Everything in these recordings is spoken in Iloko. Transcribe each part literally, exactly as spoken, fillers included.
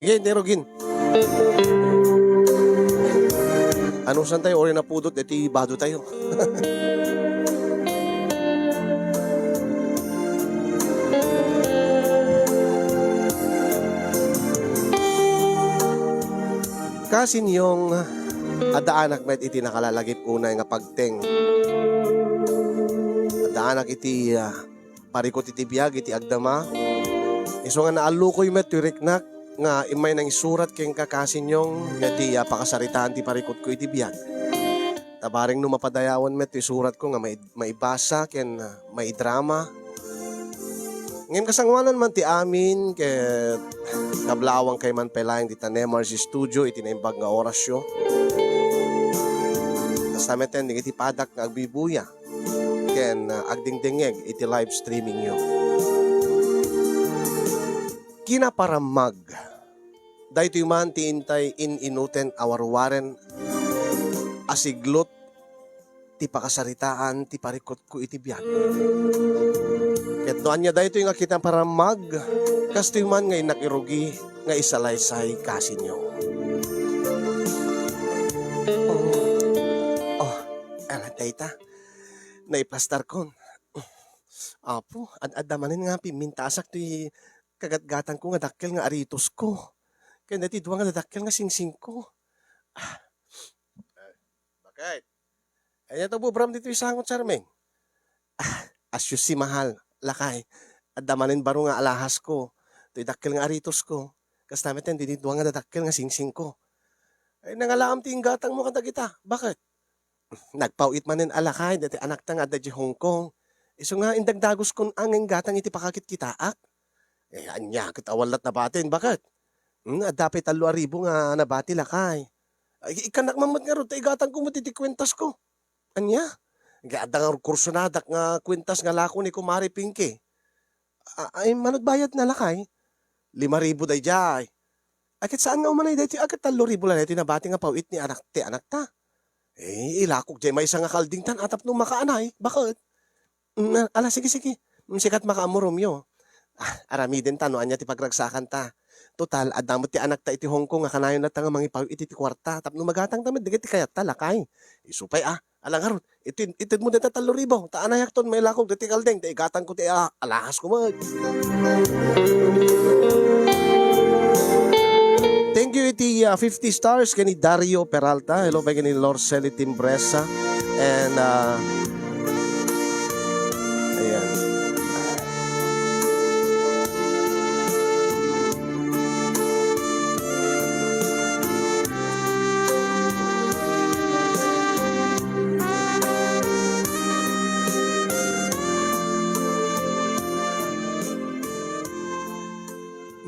Sige, Nerogin. Anusan tayo, uri na pudot, iti bado tayo. Kasinyong, addaanak met iti nakalalagip unay nga pagteng. Addaanak iti, ah, parikut iti biag iti agdama. Isu nga naallukoy met ti riknak nga immay nangisurat kenka, Kasinyong, iti, ah, pakasaritaan ti parikutko iti biag. Ta bareng no mapadayawan met ti suratko nga mai-, maibasa ken, ah, maidrama. Ngem kasangoanan man ti amin, ket kablaawankay man pay laeng dita Nemar's Studio iti naimbag nga orasyo. Kasta met dagiti padak nga agbibuya ken, ah, agdengdengngeg iti live streaming yo. Kinaparammag. Daytoy man ti intay in-inuten a warwaren a siglot ti pakasaritaan ti parikutko iti biag. Ket no ania daytoy nga kinaparammag, kastoy man nga innak irugi nga isalaysay, Kasinyong. Oh, ala dayta. Naiplastarkon. Apo, ad-adda manen nga pimmintasak ti kagatgatangko nga dakkel nga aritosko. Ken daytoy dua nga dadakkel nga singsingko. Ah. Bakit? Ania ti ubobram ditoy sangot, Charming? Ah, as you see, mahal, lakay, adda manen baro nga alahasko, toy dakkel nga aritosko. Kasta met daytoy dua nga dadakkel nga singsingko. Ay, nangalaam ti inggatangmo kadagita. Bakit? Nagpaw-it manen a lakay daytoy anakta nga adda idiay Hong Kong. Isu nga indagdaguskon a nga inggatang iti pakakitkitaak. Eh, ania ket awan latta nabatin, bakit? Hmm, adda pay tallo a ribu nga nabati, lakay. Ay, ikkannak man met ngarud ta igatangko met iti kuentasko. Ania? Nga adda nga kursonadak nga kuentas nga lako ni Kumare Pinky. A-, ay, mano ti bayadna, lakay? Lima ribu daydiay. Ay, ket saan nga umanay daytoy, a ket tallo ribu la daytoy nabati nga paw-it ni anak, ti anakta. Eh, ilakok diay maysa nga kalding tan a tapno makaanay. Bakit? Mm, ala, sige, sige. Mm, sika ti makaammo, Romeo. Ah, aramidenta no ania ti pagragsakanta. Total, adda met ti anakta iti Hong Kong nga kanayon latta nga mangipaw-it iti kuarta tapno magatangta met dagiti kayatta, lakay. Isu pay, ah. Ala ngarud, ited-, itedmo dayta tallo ribu, ta anayakton mailakok daytoy kalding, ta igatangko ti, ah, alahasko met. Thank you iti, ah, fifty stars ken ni Dario Peralta. Hello pay ken ni Lorcely Timbresa. And, ah, ayan.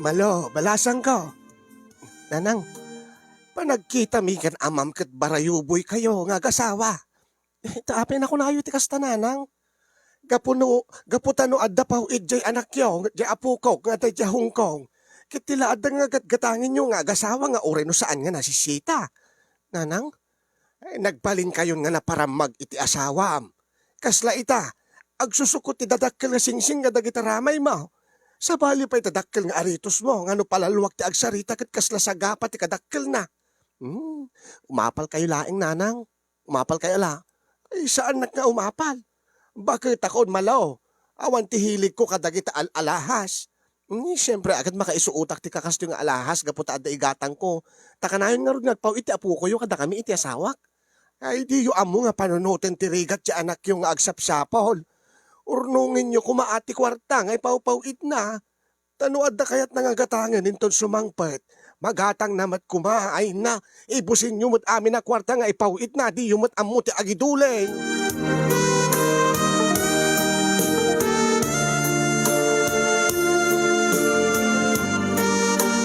Malo, balasangko. Nanang, panagkitami ken amam ket barayuboykayo nga agasawa. Eh, ta apay nakunayo ti kasta, nanang? Gapu no, gapu ta no adda paw-it diay anakyo, diay apokok nga adda idiay Hong Kong, ket ti la adda nga gatgatangenyo nga agasawa nga uray no saan nga nasisita. Nanang, eh, nagbalinkayon nga naparammag iti asawam. Kasla ita, agsusukot ti dadakkel nga singsing nga dagita ramaymo. Sabali pay ta dakkel nga aritosmo nga no palalluak ti agsarita ket kasla sagapa ti kadakkelna. Hmm, umapalkayo laeng, nanang. Umapalkayo la? Ay, saannak nga umapal. Baketakon, Malo. Awan ti hiligko kadagita al-, alahas. Ni, siempre, a ket makaisuotak ti kakastoy nga alahas gapu ta adda igatangko. Ta kanayon ngarud nga agpaw-it ti apokoyo kadakami iti asawak. Ay, diyo ammo nga panunoten ti rigat ti anakyo nga agsapsapul. Urnongenyo koma a ti kuarta nga ipawpaw-itna. Ta no adda kayatna nga gatangen inton sumangpet, magatangna met koma, ay na, ibusinyo met amin a kuarta nga ipaw-itna, diyo met ammo ti agiduleng.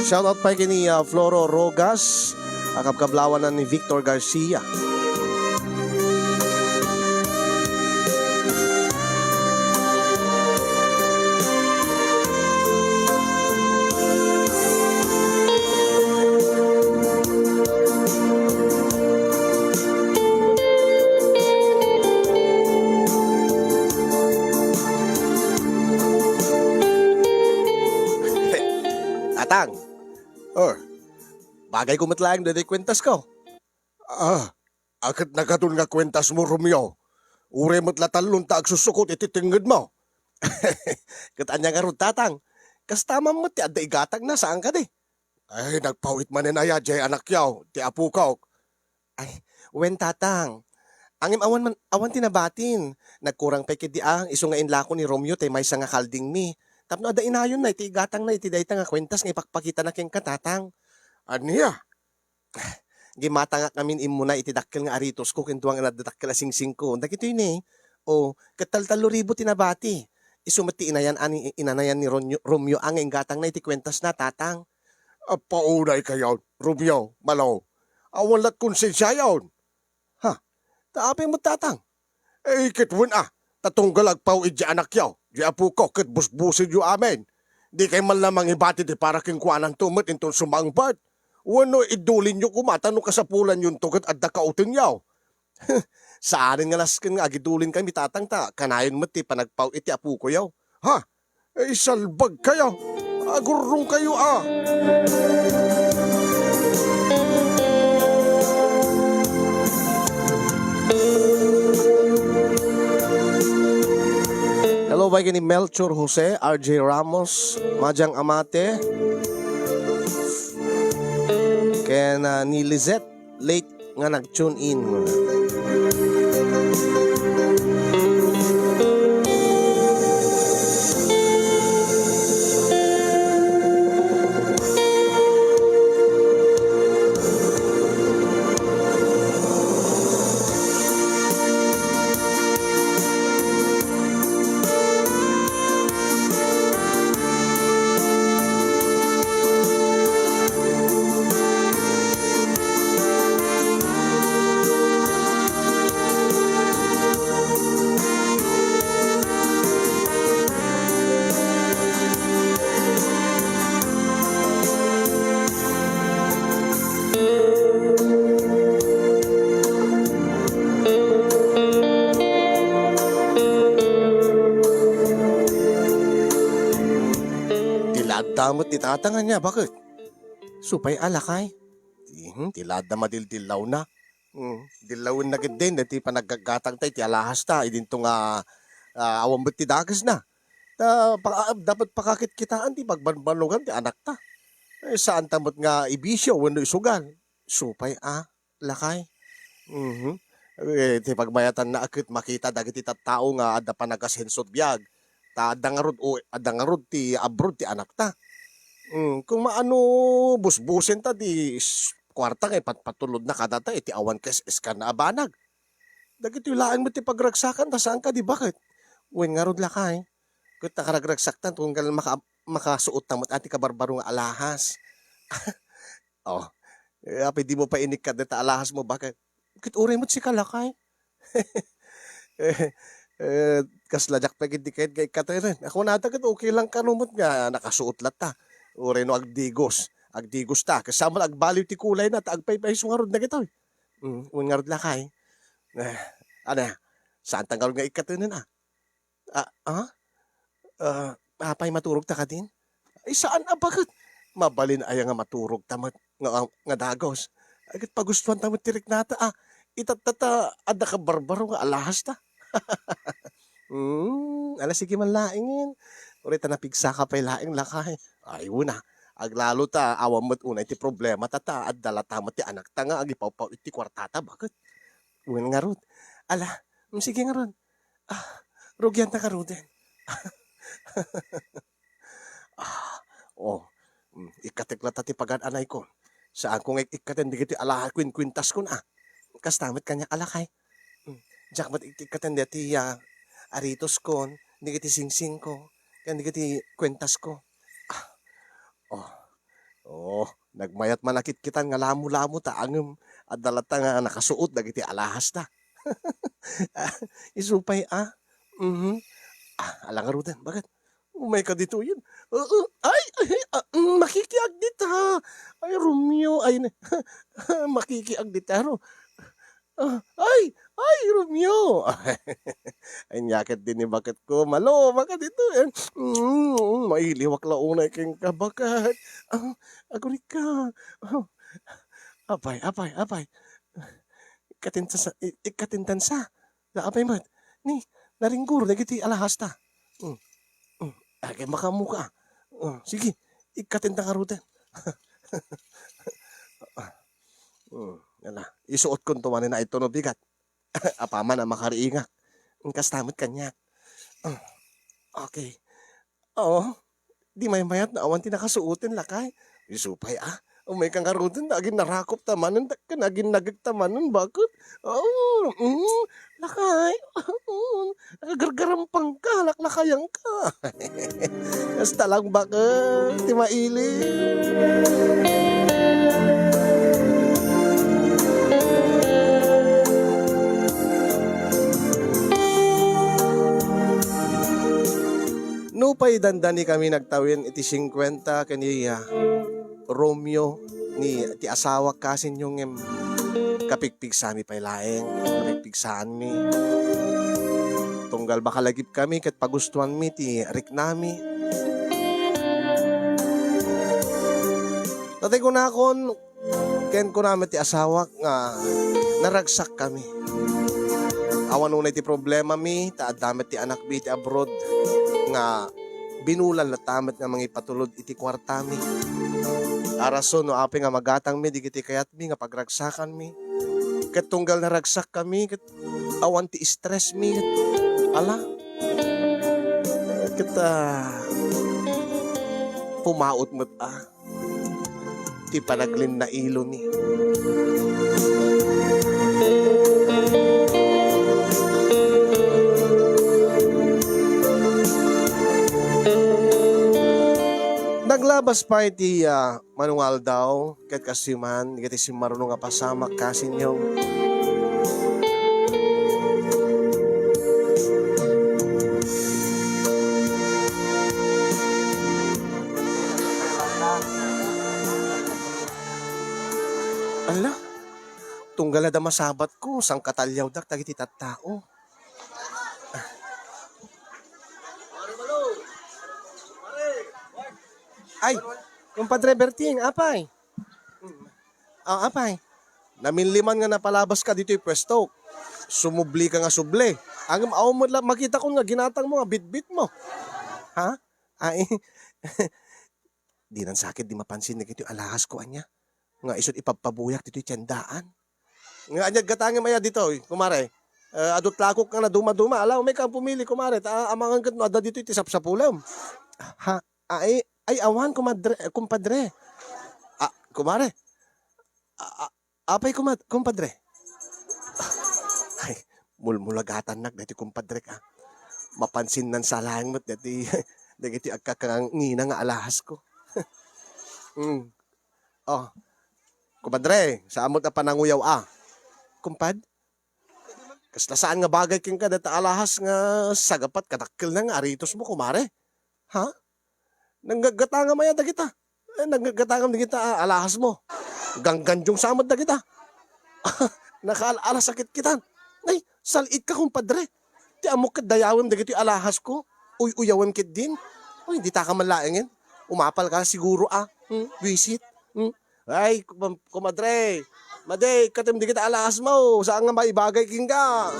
Shoutout pay ken ni, ah, Floro Rogas, a kabkablawanan ni Victor Garcia. Atang. Oh. Bagayko met laeng daytoy kuentasko. Ah, a ket nagadun nga kuentasmo, Romeo. Uray met la tallon ta agsusukot iti tengngedmo. Ket ania ngarud, Tatang? Kasta man met ti adda igatangna, saan kadi? Ay, nagpaw-it manen aya diay anakyo, ti apokok? Ay, wen, Tatang. Ngem awan man, awan ti nabatin. Nagkurang pay ketdi a, isu nga inlako ni Romeo tay maysa nga kaldingmi. Tapno adda inayonna iti igatangna iti dayta nga kuentas nga ipakpakitana kenka, Tatang. Ania? Gimmatangak ngamin immuna iti dakkel nga aritosko ken dua nga nadadakkel a singsingko. Dagitoy ne, o, ket taltallo ribu ti nabati. Isu met ti inayan ani, inanayan ni Ronyo-, Romeo a nga inggatangna iti kuentasna, Tatang. Apaunaykayon, Romeo, Malo. Awan lat konsensiayon. Ha? Ta apay met, Tatang? Eh, ket wen a, ta tunggal agpaw-it diay anakyo, diay apoko, ket busbusenyo amin. Dikay man la mangibati ti para kenkuananto met inton sumangpet. Wenno idulinyo koma ta no kasapulanyonto ket adda kautengyo. Saanen nga nasken nga agidulinkami, Tatang, ta kanayon met ti panagpaw-it ti apokoyo. Ha? Ay, salbagkayo! Agurrongkayo a! Hello, pay ken ni Melchor Jose, R J Ramos, Majang Amate, ken, ah, ni Lizette. Late nga nag-tune in. Ti la adda met ti Tatang ania, baket? Supay a, lakay. Ti, hmm, ti la adda madildillawna. Hmm, dillawenna ketdin daytoy panaggatgatangta iti alahasta, idinto nga, ah, awan met ti dakesna. Ta, paka-, dapat pakakitkitaan ti pagbanbanogan ti anakta. Eh, saanta met nga ibisio wenno isugal. Supay a, lakay. Mhm. Eh, ti pagmayatanna a ket makita dagiti tattao nga adda panagasenso ti biag. Ta adda ngarud, o, adda ngarud ti abroad ti anakta. Mm, kung maano busbusenta ti s-, kuarta nga ipatpatulodna kadata iti awan kes-, eskanna a banag. Dagitoy laeng met ti pagragsakanta, saan kadi, baket? Wen ngarud, lakay. Ket nakaragragsakta tunggal maka-, makasuotta met a ti kabarbaro nga alahas. Oh, eh, apay dimo pay inikkat dayta alahasmo, baket? Ket uray met sika, lakay. Eh, eh, kasla diak pay ketdi ket nga ikkatenen. Kunata ket okay lang kano met nga nakasuot latta. Uray no agdigos, agdigosta. Ket sa met agbaliw ti kulayna ta agpaypayso ngarud dagitoy. Mm, wen ngarud, lakay. Eh, ania? Saanta ngarud nga ikkatenen a? Ah, ah? Ah, apay, maturogta kadin? Ay, saan a, baket? Mabalin aya nga maturogta met nga, nga dagus? Ay, ket pagustuanta met ti riknata a. Itatta ta adda kabarbaro nga alahasta. Hmm, ala, sige man laengen. Uray ta napigsaka pay laeng, lakay. Ay, wen a. Aglalo ta awan met unay ti problemata ta adda latta met ti anakta nga agipawpaw-it ti kuartata, baket? Wen ngarud. Ala, mm, sige ngarud. Ah, rugianta ngaruden. Ah, oh, mm, ikkatek latta ti pagan-anayko. Saanko nga ik-, ikkaten dagiti alahas, kuinkuintaskon a. Kasta met kaniak a, lakay. Mm, diak met ik-, ikkaten dagiti, ah, aritoskon, dagiti singsingko, ken dagiti kuentasko. Ah, oh. Oh, nagmayat man a kitkitan nga lamolamo ta ngem adda latta nga nakasuot dagiti alahasta. Ah, isu pay a. Mhm. Ah, ala ngaruden, baket? Umayka ditoyen. Oo, ay, ay, ah, mm, makikiagdita. Ay, Romeo, ay, ne-, makikiagdita, Ro-, Ah, ay! Ay, Romeo! Ania ketdi ni baketko, Malo, maka ditoy. Mm, mailiwak la unay kenka, baket. Ah, agurika. Ah, Apay, apay, apay. Ikkatintansa, i-, ikkatintansa. Da, apay met. Ni, naringgor dagiti alahasta. Mm. Mm. Agay makamuka. Mm. Sige, ikkatinta ngaruden. Mm. Ala, isuotkon to manen a ito no bigat. Apaman a makariingak. Kasta met kaniak. Mm. Okay. Oo. Di maymayat no awan ti nakasuoten, lakay. Isu pay, a. Umayka ngaruden ta aginnarakop ta manen, ken aginnagek ta manen, baket. Oo, mm, lakay. Nakagargarampang ka, laklakayan ka. Kasta lang baket ti maili. Nupay dandani kami nagtawin iti singkuenta ken ni, ah, Romeo ni ti asawak kasinyo ngem kapigpigsami pay laeng, kapigpigsaanmi. Tunggal makalagipkami ket pagustuanmi ti riknami. Tatay kunakon, ken kuna met ti asawak nga naragsakkami. Awan unay ti problemami, ta adda met ti anakmi iti abroad nga binulan latta met nga mangipatulod iti kuartami. A rason no apay nga magatangmi dagiti kayatmi nga pagragsakanmi. Ket tunggal naragsakkami, ket awan ti stressmi, ket ala. Ket, ah, pumaot met, ah. ti panaglinnailumi. Naglabas pay ti, ah, manungaldaw, ket kastoy man, dagiti simmaruno nga pasamak kasinyo. Ala, tunggal adda masabatko, sangkataliawdak dagiti tattao. Ay, Kumpadre Berting, apay? Ah, apay? Naminliman nga napalabaska ditoy puesto. Sumubli ka nga subli. Ngem awan met la makitakon nga ginatangmo nga bitbitmo. Ha? Ay, dinan sakit di mapansin dagitoy alahasko ania nga isut' ipabpabuyak ditoy tiendaan. Nga ania gatangem aya ditoy, kumare? Eh, adu lakok nga nadumaduma. Ala, umayka pumili, kumare, ta amangan ket no adda ditoy ti sapsapulem. Ha? Ay, ay, awan, kumadre, eh, kumpadre. Ah, kumare. Ah, ah, apay, kumad-, kumpadre? Ay, mulmulagatannak daytoy kumpadrek, ah. Mapansinnan sa laeng met daytoy, dagiti agkakangina nga alahasko. Mm. Oh. Kumpadre, saan met a pananguyaw, ah? Kumpad? Kasla saan nga bagay kenka dayta alahas nga sagapat kadakkelna nga aritosmo, kumare? Ha? Nanggatgatangam aya dagita? Eh, nanggatgatangam dagita, ah, alahasmo? Ganggandiong sa met dagita. Nakaal-alas a kitkitan. Ay, sal-itka, kumpadre. Ti ammok ket dayawem dagitoy alahasko. Uy-uyawem ketdin. Uy, dita ka man laengen. Umapal ka siguro, ah. Hmm? Buisit. Hmm? Ay, kum-, kumadre, madi, ikkatem dagita alahasmo, saan nga maibagay kenka.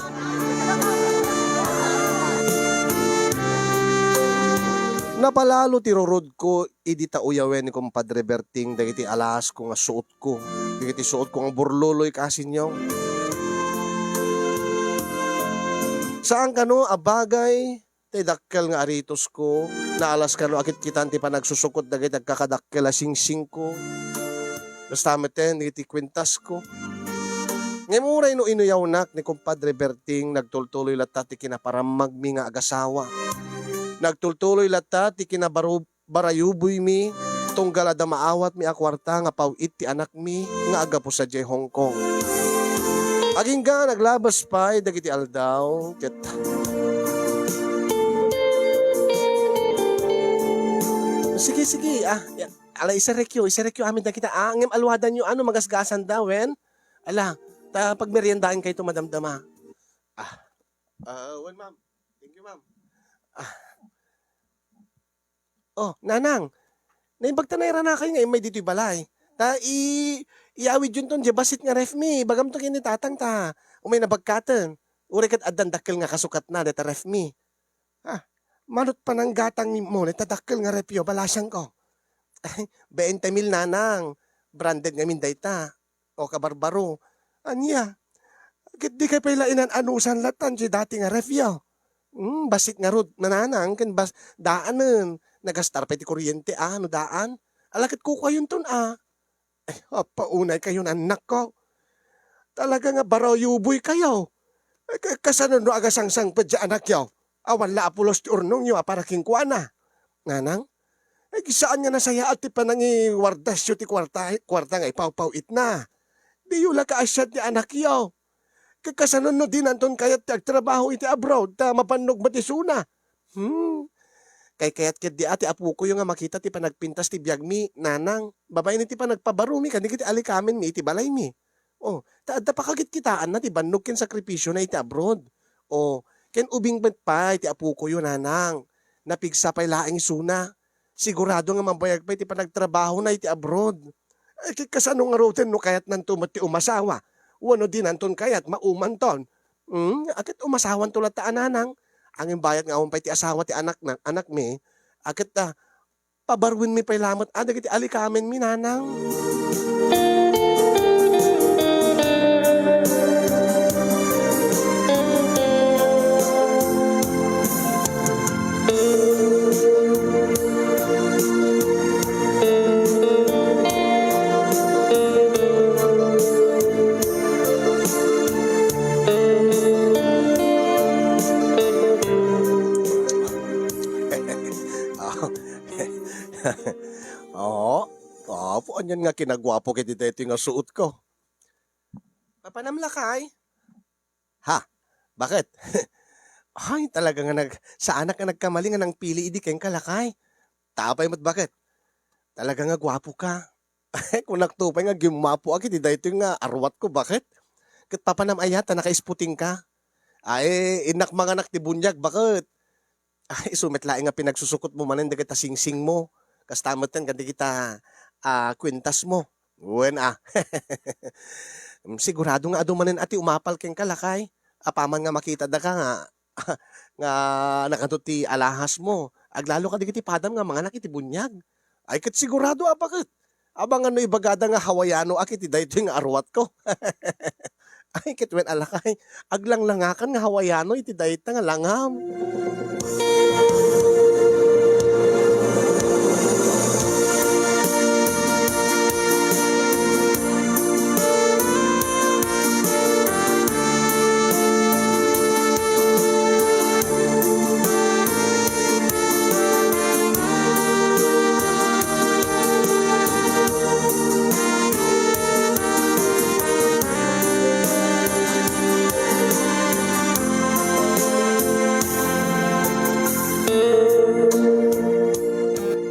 Napalalo ti rurodko idi ta uyawen ni Kumpadre Berting dagiti alahasko nga suotko, dagiti suotko nga burloloy kasinyo. Saan kano a bagay ti dakkel nga aritosko, naalas kano a kitkitan ti panagsusukot dagiti agkakadakkel a singsingko. Kasta metten dagiti kuentasko. Ngem uray no inuyawnak ni Kumpadre Berting, nagtultuloy latta ti kinaparammagmi nga agasawa. Nagtultuloy latta ti kinabaru-, barayuboymi, tunggal adda maawatmi a kuarta nga paw-it ti anakmi nga aggapu sadiay Hong Kong. Agingga naglabas pay dagiti aldaw, ket, sige, sige, ah, ya, ala, iserekyo, iserekyo amin dagita, ah, ngem alwadanyo, ano, magasgasanda, wen? Ala, ta pagmeriendaen kayto, madamdama. Ah, ah, wen, ma'am. Thank you, ma'am. Ah. Oh, nanang, naimbag ta nairanakay nga immay ditoy balay. Ta i-, Iyawidyonton diay bassit nga ref mi, ibagamto ken ni tatang ta umay nabagkaten. Uray ket addan dakkel nga kasukatna dayta ref mi. Ah, manut pananggatangmo dayta dakkel nga refyo, balasiangko. Bente mil, nanang, branded ngamin dayta. O kabarbaro. Ania? Ket dikay pay la inan-anusan latta diay dati nga refyo. Hmm, bassit ngarud, nanang, ken bas-, daanen. Nagastar pay ti kuryente, a, no daan. Ala ket kukuayonton, a. Ay, apaunay kayon, annakko. Talaga nga barayuboy kayo. Ay, ka-, kasano no agasangsangpet diay anakyo? Awan la a pulos ti urnongyo a para kenkuana. Nanang, ay, saan nga nasayaat ti panangiwardasyo ti kuarta, kuarta nga ipawpaw-itna. Diyo la kaasian ti anakyo. Ka-, kasano no dinanton kayat ti agtrabaho iti abroad ta mabannog met isuna? Hmm. Kaykayat ketdi a ti apokoyo nga makita ti panagpintas ti biagmi, nanang, babaen iti panagpabaromi kadagiti alikamenmi iti balaymi. Oh, ta adda pakakitkitaanna ti bannog ken sakripisiona iti abroad. Oh, ken ubing met pay ti apokoyo, nanang, napigsa pay laeng isuna. Sigurado nga mabayag pay ti panagtrabahona iti abroad. Ay, ket kasano ngaruden no kayatnanto met ti umasawa? Wenno dinanton kayat maumanton? Hmm, a ket umasawanto latta a, nanang. Ngem bayat nga awan pay ti asawa ti anakna, anakmi, a ket, ah, pabaruenmi pay lamet a dagiti alikamenmi, nanang. Ah, apo, anian nga kinaguapo ket daytoy nga suotko? Papanam, lakay? Ha? Bakit? Ay, talaga nga nag-, saanak nga nagkamali nga nangpili idi kenka, lakay. Ta apay met, bakit? Talaga nga guapo ka. Kunakto pay nga gimmapo a ket daytoy nga arwatko, bakit? Ket papanam aya ta nakaisputing ka? Ay, innak manganak ti buniag, bakit? Ay, isu met laeng nga pinagsusukotmo manen dagita singsingmo. Kasta met ken kadagita, ah, kuentasmo. Wen, ah. Sigurado nga adu manen a ti umapal kenka, lakay. Apaman nga makitadaka nga, nga nakadto ti alahasmo, aglalo kadagiti padam nga manganak iti buniag. Ay, ket sigurado a bakit? Amangan no ibagada nga Hawaiano a ket daytoy nga arwatko. Ay, ket wen a lakay, aglanglangakan nga Hawaiano iti dayta nga langam.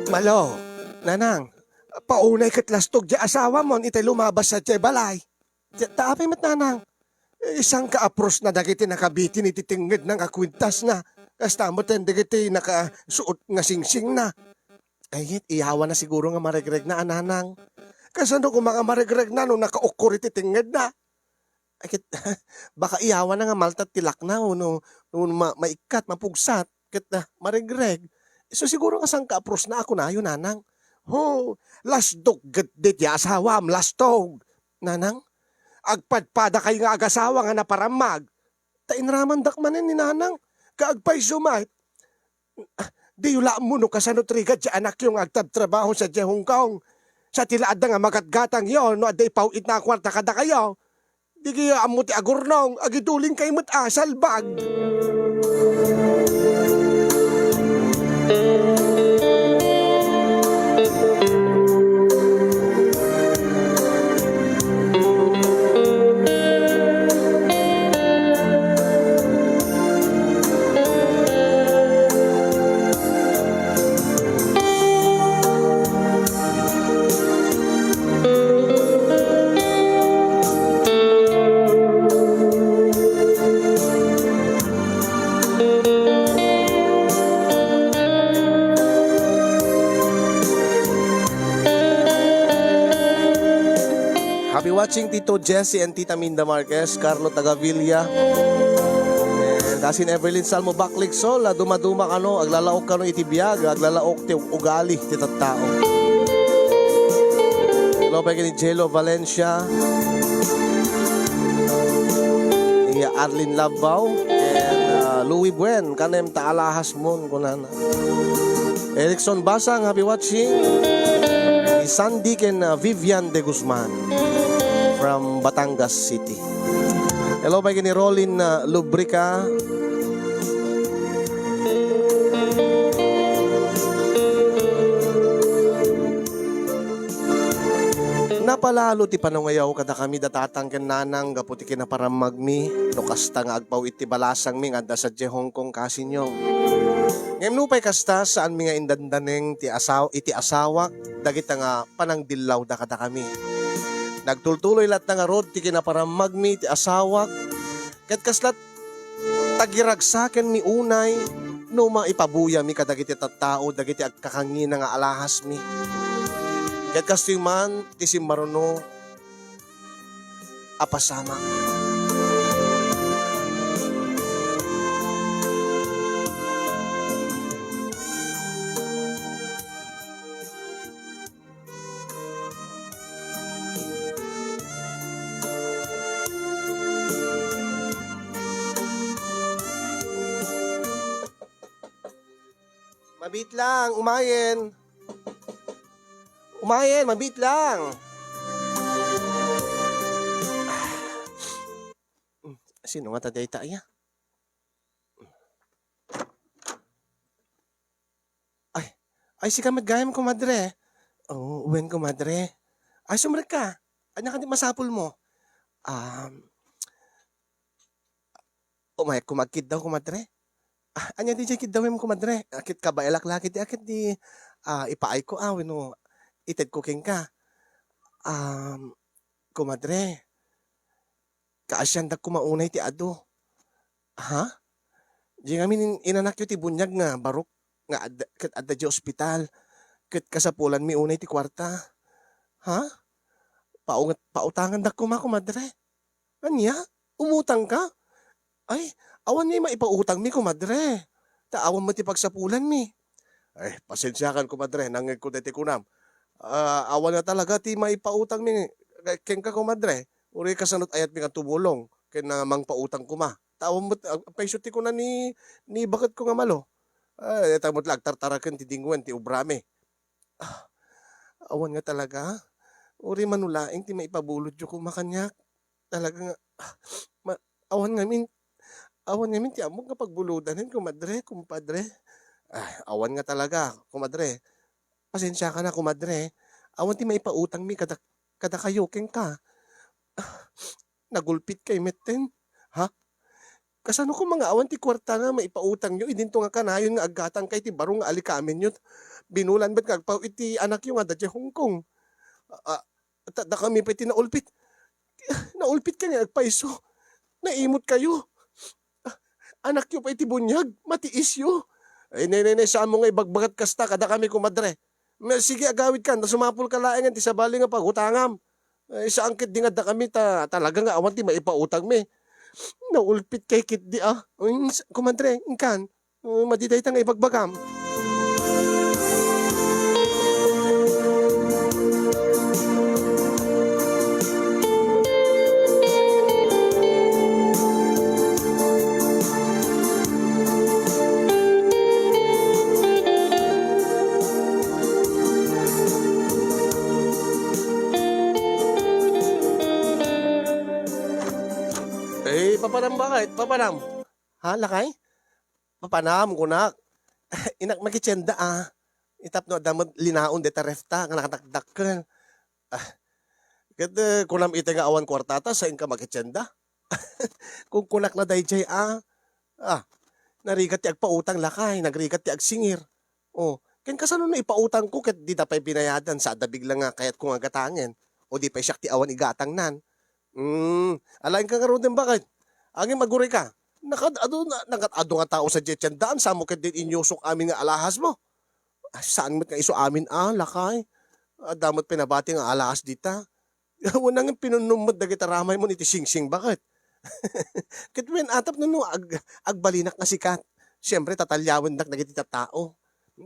Malo, nanang, paunay ket lastog diay asawamon itay lumabas sadiay balay. Ti, ta apay met, nanang? Eh, sangka a puros na dagiti nakabitin iti tengngedna nga kuentasna, kasta met dagiti nakasuot nga singsingna. Ay, iyawana siguro nga maregregna a, nanang. Kasano koma nga maregregna no nakaukkor iti tengngedna? Ay, ket, baka iyawana nga maltat ti lakna wenno, wenno ma-, maikkat, mapugsat, ket, ah, maregreg. Isu siguro nga sangka a puros na a kunayo, nanang. Ho, lastog ketdi ti asawam, lastog. Nanang, agpadpadakayo nga agasawa nga naparammag. Ta inramandak manen ni nanang, ka agpayso met. Ah, diyo la ammo no kasano ti rigat ti anakyo nga agtabtrabaho sadiay Hong Kong. Sa ti la adda nga magatgatangyo no adda ipaw-itna a kuarta kadakayo. Di kayo ammo ti agurnong, agidulingkayo met a salbag. Happy watching, Tito Jesse and Tita Minda Marquez, Carlo Tagavilla. And Cousin Evelyn Salmo Baklig Sol, a dumaduma kano, aglalaok kano iti biag, aglalaok ti ugali ti tattao. Hello, pay ken ni Jello Valencia. Iya Arlene Labbao, and, ah, Louis Buen, kanem ta alahas mon, kunana. Erickson Basang, happy watching. Ni Sandy ken, ah, Vivian de Guzman from Batangas City. Hello, pay ken ni Rolin, ah, Lubrica. Napalalo ti panangayaw kadakami da tatang ken nanang gapu ti kinaparammagmi, no kasta nga agpaw-it ti balasangmi nga adda sadiay Hong Kong, Cousin Yong. Ngem nupay kasta, saanmi nga indandaneng ti asaw-, iti asawak dagita nga panangdillawda kadakami. Nagtultuloy latta ngarud ti kinaparammagmi ti asawak, ket kasla tagiragsakenmi unay no maipabuyami kadagiti tattao dagiti agkakangina nga alahasmi. Ket kastoy man ti simmaruno a pasamak. Mabit lang, umayen. Umayen, mabit lang. Sino nga ta dayta aya? Ay, ay, sika met gayam, komadre. Oo, wen, komadre. Ay, sumrek ka. Ania kadi masapul mo? Um, umayak koma agkiddaw, komadre. Ah, ania di jay kiddawem, komadre? Ah, ket kabaelak la ket di, ah, ket di, ah, ipaayko, ah, wenno itedko kenka. Um, komadre, kaasiandak koma unay ti adu. Ha? Di ngamin in-, inanakyo ti buniag nga barok nga adda, ket adda di ospital. Ket kasapulanmi unay ti kuarta. Ha? Paunget-, pautangandak koma, komadre. Ania? Umutangka? Ay, awan ngay maipautangmi, komadre. Ta awan met ti pagsapulanmi. Ay, pasensiakan, komadre, nangngegko daytoy kunam. Ah, awan nga talaga ti maipautangmi kenka, komadre. Uray kasano't ayatmi nga tumulong ken, ah, mangpautang koma. Ta awan met, ah, payso ti kuna ni, ni baketko nga malo. Ay, ta met la agtartaraken ti dingwen ti obrami. Ah, awan nga talaga. Uray mano laeng ti maipabulodyo koma kaniak. Talaga nga, ah, ma-, awan ngamin, awan ngamin ti ammok nga pagbulodanen, komadre, kumpadre. Ah, awan nga talaga, komadre. Pasensiakan, komadre. Awan ti maipautangmi kada, kadakayo kenka. Ah, nagulpitkay metten. Ha? Kasano koma nga awan ti kuarta nga maipautangyo idinto nga kanayon nga aggatangkay ti baro nga alikamenyo? Binulan met nga agpaw-it ti anakyo nga adda diay Hong Kong. Ah, ta, dakami pay ti naulpit. Naulpitkayo nga agpayso. Naimotkayo. Ah, anakyo pay ti buniag, matiisyo. Ay, ne, ne, ne, saanmo nga ibagbagat kasta kadakami, komadre. Ma-, sige, agawidkan, ta sumapulka laengen ti sabali nga pagutangam. Ay, saan ketdi nga addakami ta talaga nga awan ti maipautangmi. Naulpitkay ketdi, ah. Ay, s-, komadre, inkan. Uh, madi dayta nga ibagbagam. Eh, papanam, bakit? Papanam? Ha, lakay? Papanam, kunak. Inak makitienda, ah. Itapno adda met linaon deta refta nga nakadakdakkel. Ah, ket, eh, kunam iti nga awan kuartata, saanka makitienda? Kunkunak na daydiay, ah. Ah, narigat ti agpautang, lakay, nagrigat ti agsingir. Oh, ken kasano no ipautangko ket dida pay binayadan, sa adda bigla nga kayatko nga gatangen, o di pay siak ti awan igatangnan? Hmm, alaenka ngaruden, bakit? Ngem agurayka. Nakad-adu, na-, nakad-adu nga tao sadiay tiendaan, saanmo ketdin inyusok amin nga alahasmo? Ah, saan met nga isu amin a, lakay? Adda met pinabati nga alahas dita. Wen, nangin pinunnum met dagiti aramaymo iti singsing, baket. Ket wen, a tapno no ag-, agbalinak nga sikat, siempre, tatalyawendak dagiti tattao.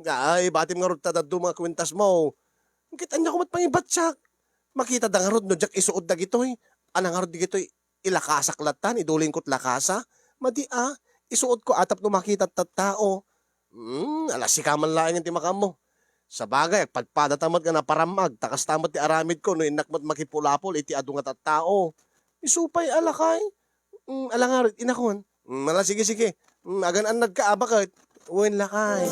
Ay, batim ngarud ta dadduma nga kuentasmo. Ket aniako met pangibatsiak? Makitada ngarud no diak isuot dagitoy? Ania ngarud dagitoy? Ilakasak lattan, idulingko ti lakasa? Madi a, isuotko a tapno makita ti tattao. Hmm, ala, sika man laeng ti makaammo. Sabagay, agpadpadata met nga naparammag, ta kasta met ti aramidko no innak met makipulapol iti adu nga tattao. Isu pay a lakay. Hmm, ala ngarud, inakon. Hmm, ala, sige, sige. Hmm, agan-annadka a baket. Wen, lakay.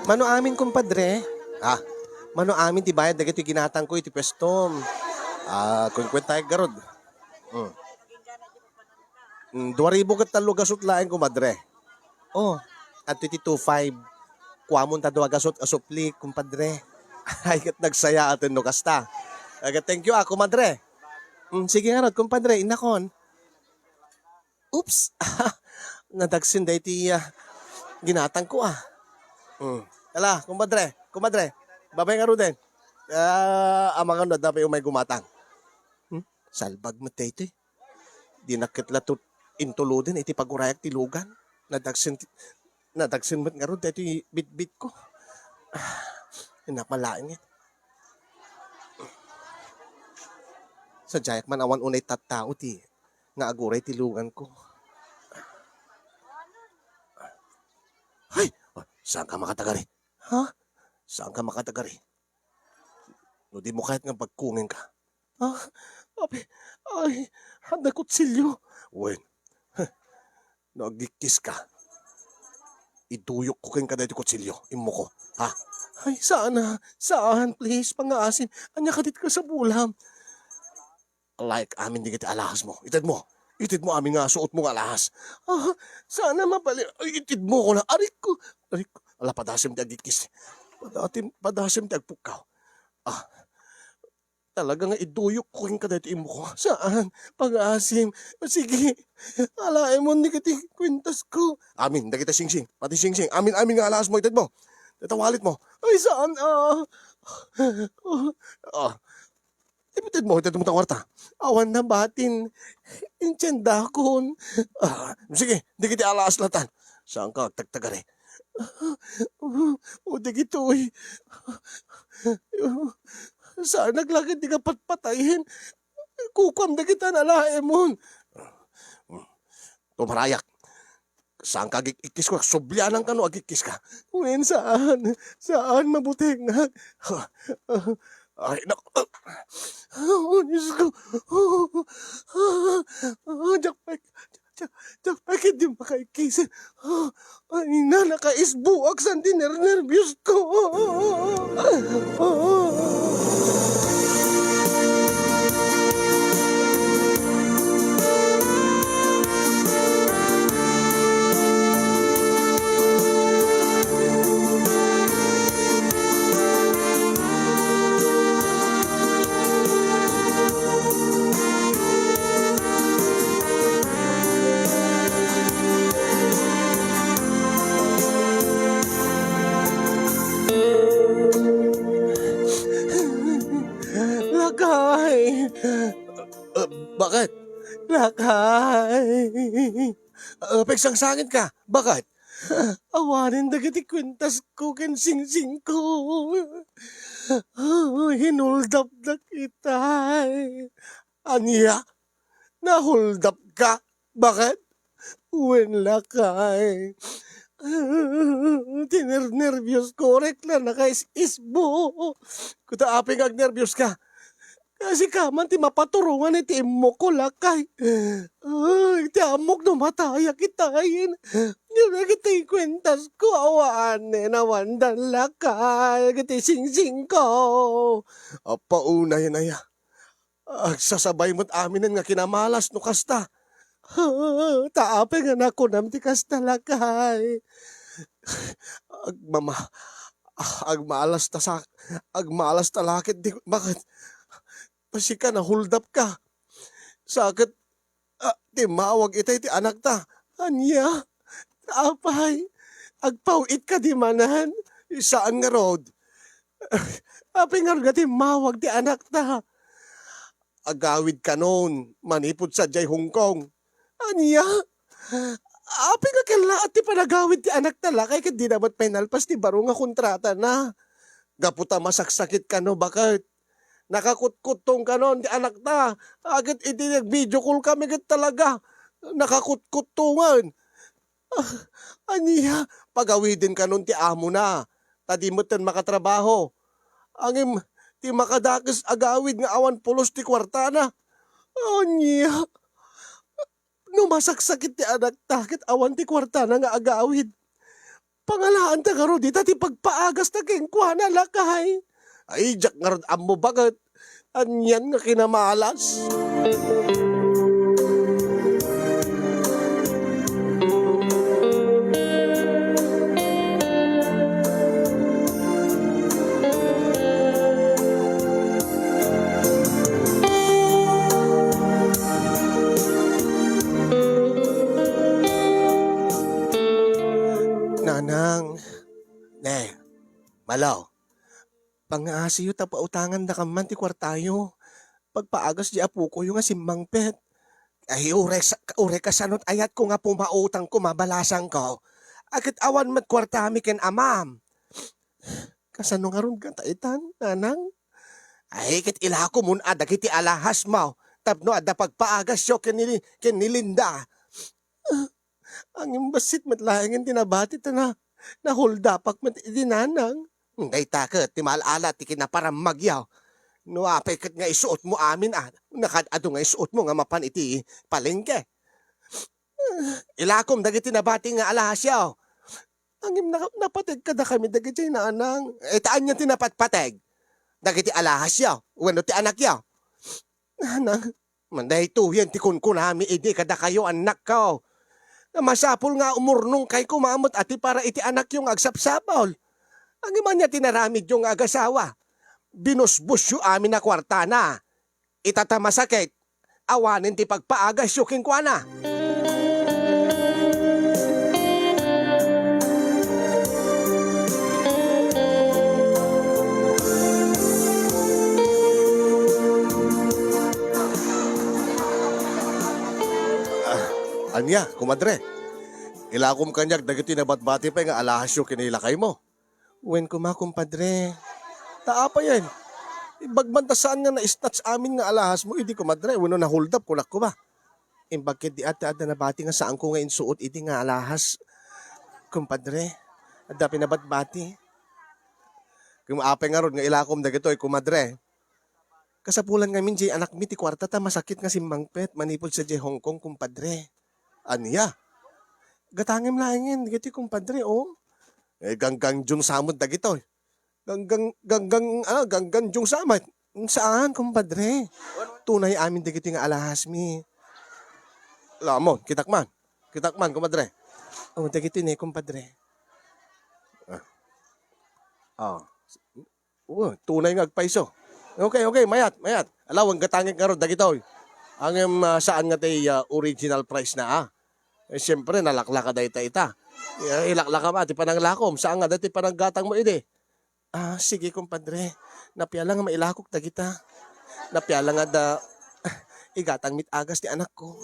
Mano amin, kumpadre? Ha? Mano amin ti bayad dagitoy ginatangko iti puestom? Ah, kuenkuentaek garud. Hmm. Mm, dua ribu ket tallo gasut laeng, kumadre. Oh, adtoy ti two five. Kuamon ta dua gasut a supli, kumpadre. Ay, ket nagsayaaten no kasta. Ay, ket thank you, ah, kumadre. Mm, sige ngarud, kumpadre, inakon. Oops! Nadagsen daytoy, ah, ginatangko, ah. Mm. Ala, kumpadre, kumadre, babay ngaruden. Ah, amangan no adda pay umay gumatang. Hmm? Salbag met daytoy. Dinak ket la tut-, intuluden iti pagurayak ti lugan. Nadagsen, nadagsen met ngarud daytoy bitbitko. Ah, innak man laeng, eh. Sadiayak man awan unay tattao ti nga aguray ti luganko. Ay! Saanka makatagari? Ha? Saanka makatagari? No dimo kayat nga bagkongengka. Ah, abi, ay, adda kutsilio. Wen, no agikkiska, iduyokko kenka daytoy kutsilio, immoko, ha? Ay, saan a, saan, please, pangngaasim. Ania kadi ti kasapulam? Alaek amin dagiti alahasmo. Itedmo. Itedmo amin nga suotmo nga alahas. Ah, saan a mabalin. Ay, itedmo ko na. Ariko. Ariko. Ala, padasem ti agikis. Padatim-, padasem ti agpukkaw. Ah, talaga nga iduyokko kenka daytoy immoko. Saan? Pangngaasim. Sige. Alaemon dagiti kuentasko. Amin, dagiti singsing. Pati singsing. Amin, amin nga alahasmo, itedmo. Dayta walletmo. Ay, saan? Ah. Ah. Itedmo, itedmo ta kuarta. Awan na batin. Intiendakon. Ah, sige, dagiti alahas latan. Saanka agtagtagari? O, dagitoy. Saanak la ketdi nga patpatayen. Kukuam dagita nga alaemon. Tumarayak. Saanka agik-ikkis ko, subliananka no agikkiska. Wen, saan. Saan, mabutengak. Ay, nak-, oh, Diyos ko. Oh, diak pay, diak, diak pay ketdi makaikkis. Oh, ay, na, nakaisbuak san ti nernerbios ko. Lakay! Ah, baket? Lakay! Ah, pagsangsangit ka? Baket? Awanen dagiti kuentasko ken singsingko. Ah, hinuldapdak itay. Ania? Nahuldapka? Baket? Wen, lakay. Ti nernerbios ko, orek la nakais-isbo. Kuta apay nga agnerbios ka? Sika man ti mapaturongan iti immok ko, lakay. Ay, ti ammok no matayak itayen. Dagiti kuentasko, awanen, awandan, lakay. Dagiti singsingko. Apaunay, naya. Agsasabay met aminen nga kinamalas no kasta. Ta apay nga nakunam ti kasta, lakay? Agmama-, agmalas ta sa-, agmalas ta la ket di, baket? Sika, nahuldap ka. Sa ket, ah, timmawag itay ti anakta. Ania? Apay, agpaw-it kadi manen? Saan ngarud? Apay ngarud nga timmawag ti anakta? Agawid kanon manipud sadiay Hong Kong. Ania? Apay nga kellaat ti panagawid ti anakta, lakay, ket dina met pay nalpas ti baro nga kontratana? Gapu ta masaksakit kano, baket? Nakakutkutong kanon ti anakta. Ket idi nag-video call kami ket talaga, nakakutkuttongen. Ah, ania, pagawiden kanon ti amona, ta di metten makatrabaho. Ngem ti makadakes agawid nga awan pulos ti kuartana. Ania, no masaksakit ti anakta ket awan ti kuartana nga agawid, pangalaanta ngarud ita ti pagpaagasta kenkuana, lakay? Ay, diak ngarud ammo, baket. Anian nga kinamalas. Nanang, ne, Malo, pangngaasiyo ta pautangandaka man ti kuartayo. Pagpaagas di apokoyo nga simmangpet. Ay, uray sa-, uray kasano't ayatko nga pumautang koma balasangko. Ket awan met kuartami ken amam. Kasano ngarud nga ta itan, nanang? Ay, ket ilakomon a dagiti alahasmo tapno adda pagpaagasyo ken ni, ken ni Linda. Ngem bassit met laengen ti nabati ta na, nahuldapak met idi nanang. Dayta ket ti maal-ala ti kinaparammagyo. No apay ket nga isuotmo amin a, nakaad-adu nga isuotmo nga mapan iti palengke. Ilakom dagiti nabati nga alahasyo. Ngem na-, napateg kadakami dagiti nanang. Ita ania ti napatpateg? Dagiti alahasyo wenno ti anakyo? Nanang, Daytoyen ti kunkunami idi kadakayo, annakko. Masapul nga umurnongkay koma met a ti para iti anakyo nga agsapsapul. Ngem ania ti naramidyo nga agasawa? Binusbosyo amin a kuartana. Ita ta masakit, awanen ti pagpaagasyo kenkuana. Ah, ania, komadre? Ilakom kaniak dagiti nabatbati pay nga alahasyo ken ni lakaymo. Wen koma, kumpadre. Ta apayen? Imbag man ta saan nga na-snatch amin nga alahasmo idi, komadre, wenno nahuldap, kunak koma. Imbag ket di adda, adda nabati nga saanko nga insuot idi nga alahas, kumpadre. Adda pinabatbati. Ket apay ngarud nga ilakom dagitoy, komadre? Kasapulan ngamin diay anakmi ti kuarta ta masakit nga simmangpet manipud sadiay Hong Kong, kumpadre. Ania? Gatangem laengen dagitoy, kumpadre, o. Eh, ganggandiong sa met dagitoy. Ganggang, ganggang, ah, ganggandiong sa met. Saan, kumpadre? Tunay amin dagitoy nga alahasmi. Lamon, kitak man. Kitak man, kumpadre. O, dagitoy ne, kumpadre. Ah. Ah. Oh, tunay nga agpayso. Okay, okay, mayat, mayat. Ala, wen gatangek ngarud dagitoy. Ngem, ah, saan nga ti, ah, original price na, ah? Eh, siempre, nalaklaka dayta ita. Eh, ilaklaka ma ti pananglakom, saan nga dayta ti pananggatangmo idi? Ah, sige, kumpadre. Napiala nga mailakok dagita. Napiala nga da, igatang mit agas ti anakko.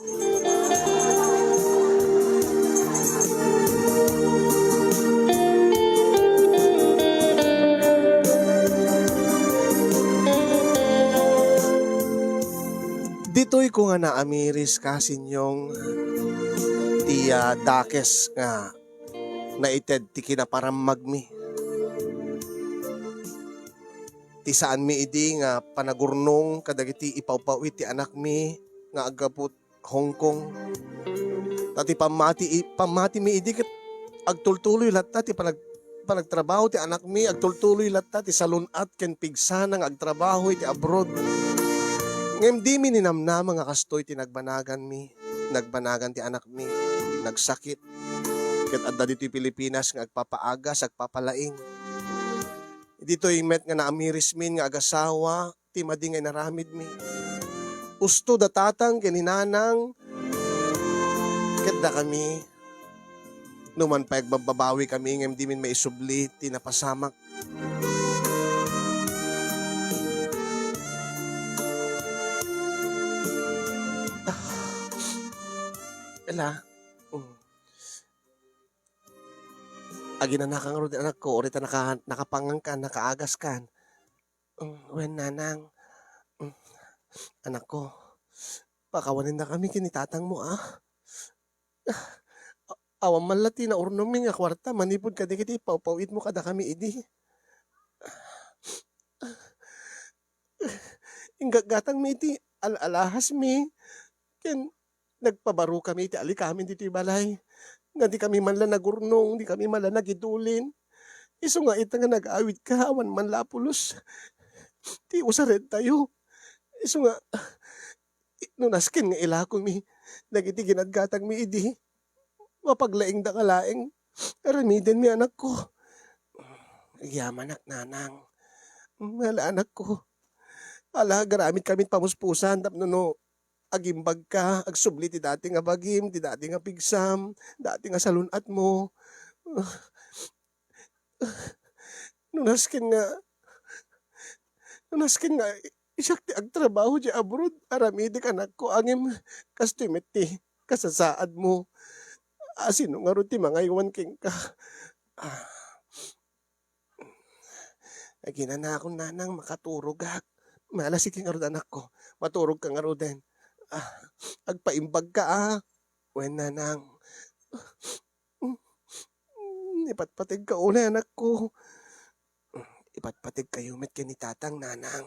Ditoy ko nga naamiris, kasinyong, ti, ah, dakes nga naited ti kinaparammagmi. Ti saanmi idi nga panagurnong kadagiti ipawpaw-it ti anakmi nga aggapu Hong Kong. Ta ti pammati-, pammatimi idi ket agtultuloy latta ti panag-, panagtrabaho ti anakmi, agtultuloy latta ti salun-at ken pigsana nga agtrabaho iti abroad. Ngem dimi ninamnama nga kastoy ti nagbanaganmi. nagbanagan ti anakmi, nagsakit. Ket adda ditoy Pilipinas nga agpapaagas, agpapalaing. Ditoy met nga naamirismin nga agasawa, ti madi nga inaramidmi. Usto da tatang ken ni nanang, ket dakami, numan pay agbabbabawi kami ngem dimin maisubli ti napasamak. Ela, mm. Aginanaka ngarud, anakko, uray ta naka-, nakapangankan, nakaagaskan. Mm, wen, nanang. Mm, anakko, pakawanendakami ken ni tatangmo, a. Awan man la ti naurnongmi nga kuarta manipud kadagiti ipawpaw-itmo kadakami idi. Inggatgatangmi iti al-alahasmi, ken nagpabarokami iti alikamin ditoy balay, nga dikami man la nagurnong, dikami man la nagidulin. Isu nga ita nga nag-awidka, awan man la a pulos ti usarentayo. Isu nga, no nasken nga ilakomi dagiti ginatgatangmi idi, mapaglaingdaka laeng. Aramidenmi, anakko. Agyamanak, nanang. Ala, anakko. Ala, agaramidkami ti pamuspusan tapno no agimbagka, agsubli ti dati nga bagim, ti dati nga pigsam, dati nga salun-atmo. No nasken nga, no nasken nga siak ti agtrabaho diay abroad, aramidek, anakko, ngem kastoy met ti kasasaadmo. A, sino ngarud ti mangaywan kenka? Ah. Aginanakon, nanang, makaturogak. Ala, sige ngarud, anakko. Maturogka ngaruden. Ah, agpaimbagka, a. Wen, nanang. Ipatpategka unay, anakko. Ipatpategkayo met ken ni tatang, nanang.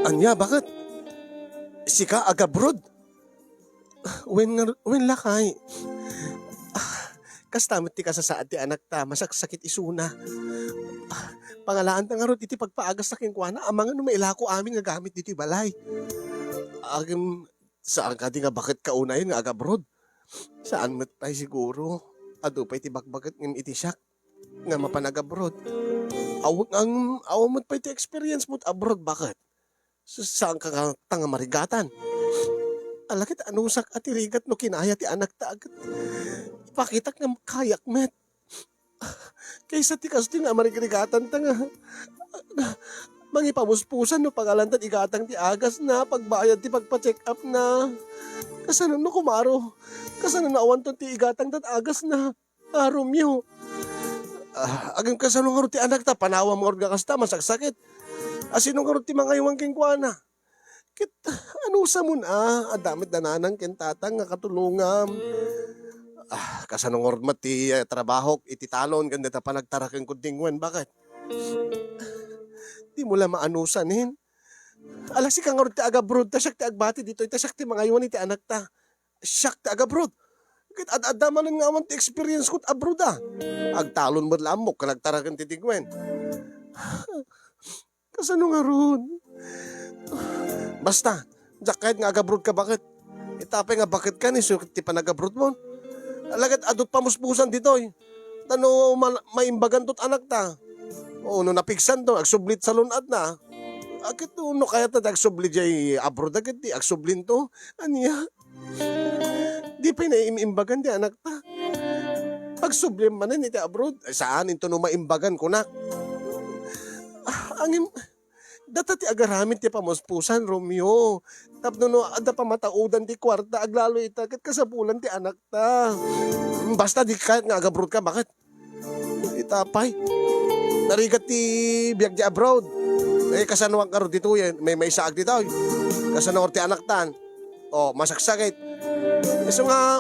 Ania, baket? Sika agabroad? Wen ngar-, wen lakay. Ah, kasta met ti kasasaad ti anakta, masaksakit isuna. Ah, pangalaanta ngarud iti pagpaagasta kenkuana, amangan no mailako amin nga gamit ditoy balay. Agim, saan kadi nga baket kaunayen nga agabroad? Saan met pay siguro. Adu pay ti bakbaket ngem iti siak nga mapan agabroad. Aw-, ang, awan met pay ti experience mo abroad, baket? Sa-, saan ka nga, ta nga marigatan? Ala ket anusak a ti rigat no kinaya ti anakta ket ipakitak nga kayak met. Kaysa ti kastoy nga marigrigatanta nga mangipamuspusan no pangalantan igatang ti agasna, pagbayad ti pagpa-check up na. Kasano no kumaro? Kasano no awanton ti igatang dat agasna? Ah, Romeo. Ah, agin kasano ngarud ti anakta? Panawam ngarud nga kasta, masaksakit. A, sino ngarud ti mangaywan kenkuana? Ket, anusam, a, adda met da nanang ken tatang nga katulongam. Ah, kasano ngarud met ti, eh, trabahok iti talon ken dayta panagtaraken kudingwen, baket? Dimo la maanusanen. Ala, sika ngarud ti agabroad, ta siak ti agbati ditoy, ta siak ti mangaywan iti anakta. Siak ti agabroad. Ket ad-adda manen nga awan ti experience ko abroad, a. Agtalon met la ammok ken agtaraken ti tingwen. Kasano ngarud? Basta, diak kayat nga agabroad ka, baket? Ita pay nga baket ka ni, su-, ti panagabroad mo. Ala ket adu ti pamuspusan ditoy. Ta no ma-, maimbaganto ti anakta. O no napigsanto, agsublit salun-atna. Aket no, no kayatna ti agsubli diay abroad, aket ti agsublinto. Ania? Di pay naim-imbagan ti anakta. Agsubliem manen iti abroad. Ay, saan, into no maimbagan, kunak. Ah, angin, data ti agaramid ti pamuspusan, Romeo. Tapno no adda pamataudan ti kuarta, aglalo ita, ket kasapulan ti anakta. Basta di kayat nga agabroad ka, baket? Ita pay. Narigat ti biag di abroad. Eh, kasano ngarud ditoy, eh? May, may saag ditoy. Kasano ti anaktan? O, masaksakit. Isu nga,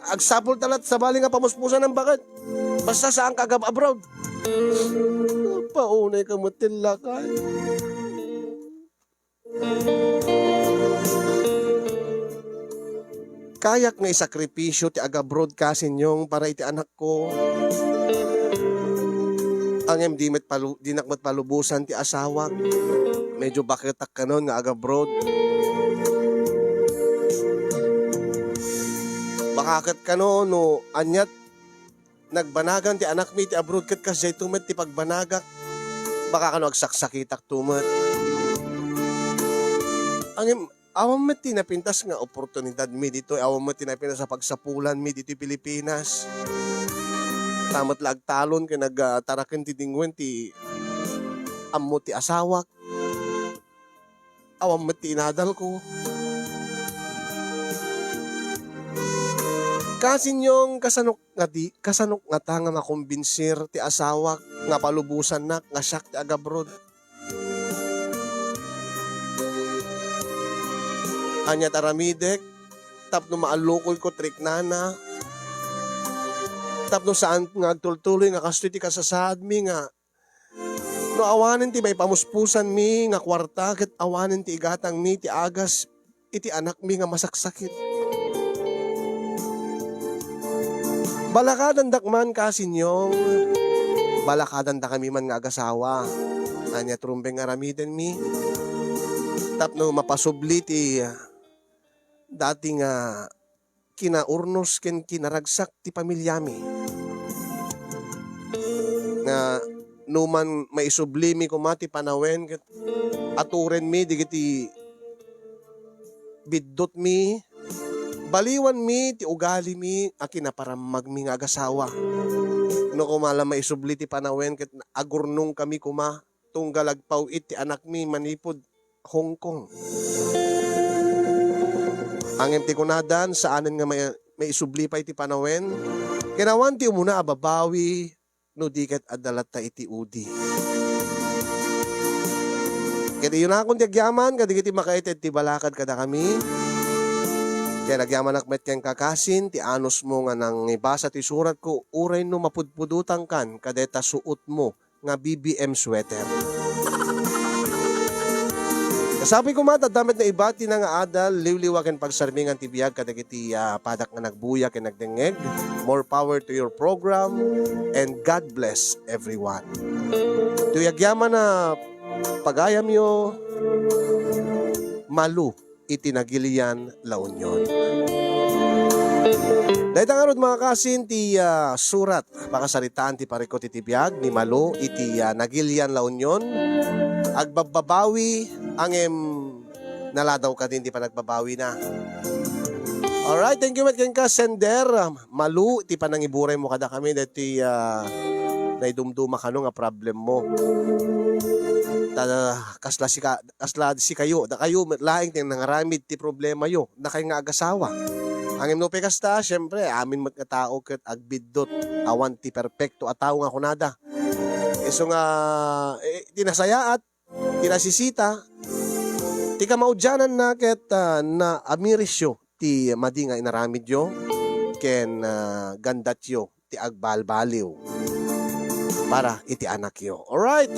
agsapul ta latta sabali nga pamuspusan, baket? Basta saan ka agab-abroad. Paunay ka met ti lakay. Kayak nga isakripisyo ti agabroad, Kasinyong, para iti anakko. Ngem di met palu-, dinak met palubosan ti asawak. Medyo baketak kanon nga agabroad. Baka ket kano no aniat nagbanagan ti anakmi iti abroad ket kasdiayto met ti pagbanagak. Baka kano agsaksakitakto met. Ngem, awan met ti napintas nga oportunidadmi ditoy, awan met ti napintas a pagsapulanmi ditoy Pilipinas. Ta met la agtalon ken nagtaraken ti dingwen ti ammo ti asawak. Awan met ti inadalko. Kasinyong, kasanok nga di, kasanok ngata nga makombinsir ti asawak nga palubosannak nga siak ti agabroad? Ania ti aramidek tapno maallukoyko ti riknana? Tapno saan nga agtultuloy nga kastoy ti kasasaadmi nga no awanen ti maipamuspusanmi nga kuarta ket awanen ti igatangmi ti agas iti anakmi nga masaksakit. Balakadandak man, Kasinyong, balakadandakami man nga agasawa. Ania ti rumbeng nga aramidenmi tapno mapasubli ti dati nga kinaurnos ken kinaragsak ti pamilyami. Nga numan maisublimi koma ti panawen ket aturenmi dagiti biddutmi, baliwanmi ti ugalimi a kinaparammagmi nga agasawa. No koma la maisubli ti panawen ket agurnongkami koma tunggal agpaw-it ti anakmi manipud Hong Kong. Ngem ti kunadan, saanen nga mai-, maisubli pay ti panawen. Ken awan ti umuna a babawi, no di ket adda latta iti udi. Ket iyunakon ti agyaman kadagiti makaited ti balakad kadakami. Ken agyamanak met kenka, Kasin, ti anusmo nga nangibasa ti suratko, uray no mapudpudotangkan kadayta suotmo nga B B M sweater. Kasapuy koma, adda met naibatina nga adal, liwliwa ken pagsarmingan ti biag kadagiti, ah, padak nga nagbuya ken nagdengngeg. More power to your program, and God bless everyone. Toy agyaman a pagayamyo, Malu iti Nagilian, La Union. Dayta ngarud, mga kasin, ti, ah, surat pakasaritaan ti parikut iti biag ni Malu iti, ah, Nagilian, La Union. Agbabbabawi, ngem naladaw kadin ti panagbabawina. Alright, thank you met kenka, sender. Malu ti panangiburaymo kadakami daytoy, ah, naidumduma kano nga problemmo. Ta kasla sika-, kasla sikayo, dakayo met laeng ti nangaramid ti problemayo, dakay nga agasawa. Ngem no pay kasta, siempre, amin met nga tao ket agbiddut, awan ti perpekto a tao nga kunada. Isu nga, eh, ti nasayaat, ti nasisita, ti kamaudiananna ket, ah, naamirisyo ti madi nga inaramidyo ken, ah, gandatyo ti agbalbaliw para iti anakyo. Alright.